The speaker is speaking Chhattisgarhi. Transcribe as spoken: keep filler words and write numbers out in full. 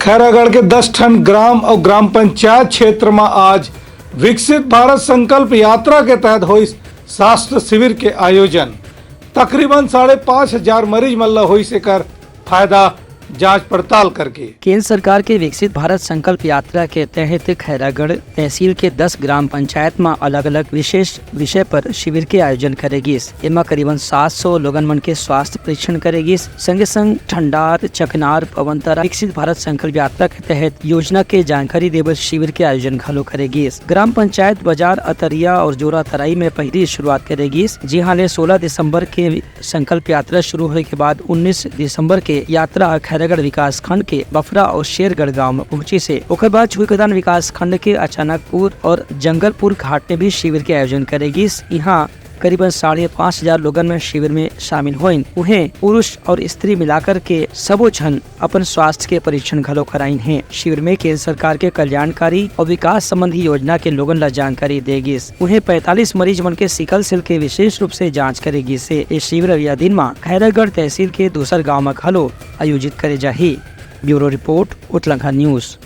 खैरागढ़ के दस ठन ग्राम अउ ग्राम पंचायत क्षेत्र म आज विकसित भारत संकल्प यात्रा के तहत होइस स्वास्थ्य शिविर के आयोजन। तकरीबन साढ़े पाँच हजार मरीज मन ल होइस एकर फायदा, जांच पड़ताल करके। केंद्र सरकार के विकसित भारत संकल्प यात्रा के तहत खैरागढ़ तहसील के दस ग्राम पंचायत म अलग-अलग विशेष विषय पर शिविर के आयोजन करे गिस। एमा करीबन सात सौ लोगन मन के स्वास्थ्य परीक्षण करे गिस। संगे संग ठंडार, चकनार, पवनतरा विकसित भारत संकल्प यात्रा के तहत योजना के जानकारी देबर शिविर के आयोजन घलो करे गिस। ग्राम पंचायत बाजार अतरिया और जोरा तराई में पहिली शुरुआत करे गिस, जिहां ले सोलह दिसंबर के संकल्प यात्रा शुरू होए के बाद उन्नीस दिसंबर के यात्रा खैरागढ़ विकास खंड के बफरा और शेरगढ़ गांव में पहुंचिस हे। ओकर बाद छुईखदान विकास खंड के अचानकपुर और जंगलपुर घाट में भी शिविर के आयोजन करे गिस। इहां करीबन साढ़े पाँच हजार लोगन में शिविर में शामिल होइन। उहें पुरुष और स्त्री मिलाकर के सबो झन अपन स्वास्थ्य के परीक्षण घलो कराइन हे। शिविर में केंद्र सरकार के कल्याणकारी और विकास संबंधी योजना के लोगन ला जानकारी दे गिस। उहें पैंतालीस मरीज मन के सिकल सेल के विशेष रूप से जांच करे गिस हे। ए शिविर अगला दिन म खैरागढ़ तहसील के दूसर गांव म घलो आयोजित करे जाही। Bureau report, Utlangha news.